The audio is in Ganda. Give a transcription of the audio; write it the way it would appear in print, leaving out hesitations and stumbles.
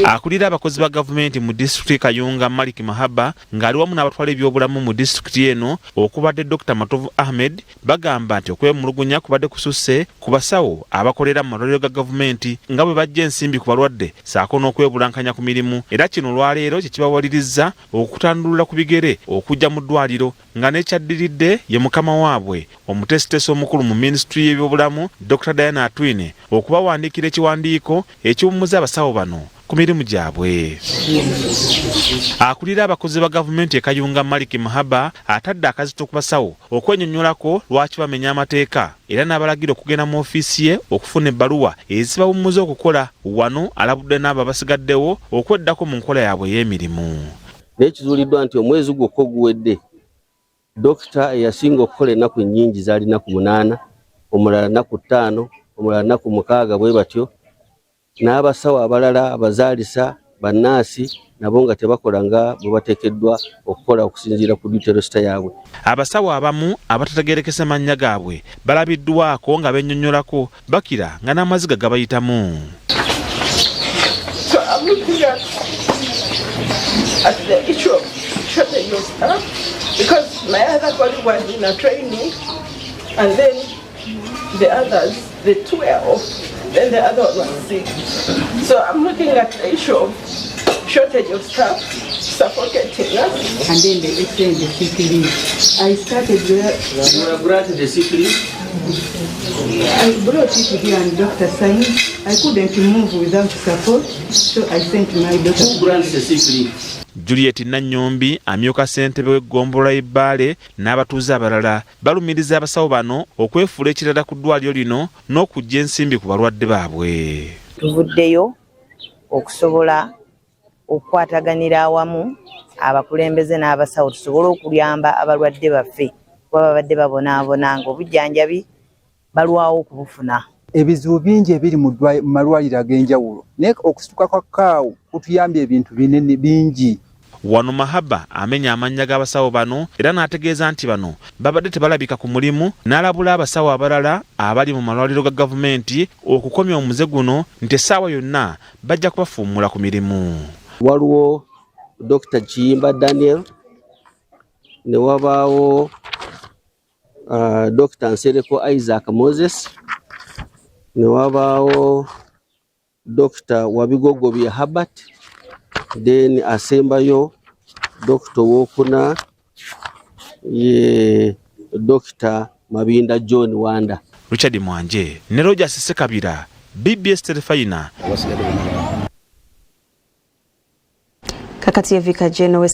Akulira abakozi ba gavumenti mu disitulikiti Kayunga, Malik Mahaba, ng'ali wamu n'abatwala ebyobulamu mu disitulikiti eno okubadde Dr Matovu Ahmed, bagamba nti okwemulugunya kubadde kususse ku basawo abakolera mu malwaliro ga gavumenti nga bwe bajja ensimbi ku balwadde ssaako n'okwebulankanya ku mirimu, era kino olwaleero kye kibawalirizza okutandulula ku bigere okujja mu ddwaliro, nga n'ekyaddiridde ye mukama waabwe omuteesiteesi omukulu mu minisitule y'ebyobulamu Dr Diana Atwine okubawandiikira ekiwandiiko ekiwummuza abasawo bano ku mirimu gyabwe. Akulira abakozi ba gavumenti e Kayunga, Malik Mahaba, atadde akazito ku basawo okwenyonnyolako lwaki bamenya amateeka era n'abalagira okugenda mu ofiisi ye okufuna ebbaluwa ezibawummuza okukola. Wano alabudde n'abo abasigaddewo okweddako mu nkola yaabwe ey'emirimu. Naye kizuuliddwa nti omwezi gwokka oguwedde, dokita eyasinga okukola ennaku ennyingi zaali 8, omulala 5, omulala 6, bwe batyo n'abasawo abalala, abazaalisa, bannaasi nabo nga tebakola nga bwe bateekeddwa okukola okusinziira ku duty roster yaabwe. Abasawo abamu abatategeerekese mannya gaabwe balabiddwako nga bennyonnyolako, bakira nga n'amaziga gabayitamu. So I'm looking at the issue of shortage of staff because my other colleague was in a training and then the others, the two were off, then the other one was sick. So I'm looking at the issue of shortage of staff suffocating us. And then they extend the sick leave. I started where You were granted the sick leave? I brought it here and doctor signed. I couldn't move without support, so I sent my daughter. Who grants the sick leave? Juliet Nanyombi, amyuka ssentebe w'eggombolola y'Ebbaale, n'abatuuze abalala balumiriza abasawo bano okwefuula ekirala ku ddwaliro lino n'okuggya ensimbi ku balwadde baabwe. Tuvuddeyo okusobola okukwataganira awamu abakulembeze n'abasawo tusobole okuyamba abalwadde baffe, kuba babadde babonaabona nga obujjanjabi balwawo okubufuna. Ebizibu bingi ebiri mu malwaliro ag'enjawulo, naye okusituka kwa kaawo kutuyambye ebintu binene bingi. Wano Mahaba amenya amannya g'abasawo bano era n'ategeeza nti bano babadde tebalabika ku mulimu, n'alabula abasawo abalala abali mu malwaliro ga gavumenti okukomya omuze guno, nti essaawa yonna bajja kubafuumula ku mirimu. Waliwo Dr Kiyimba Daniel, ne wabaawo Dr Nsereko Isaac Moses, ne wabaawo Dr Wabigogobye Herbert, then asembayo Dr owokuna ye Dr Mabinda John Wanda. Richard Mwanje ne Rogers Sekabira, BBS Terefayina. Kakati Evika Jeno.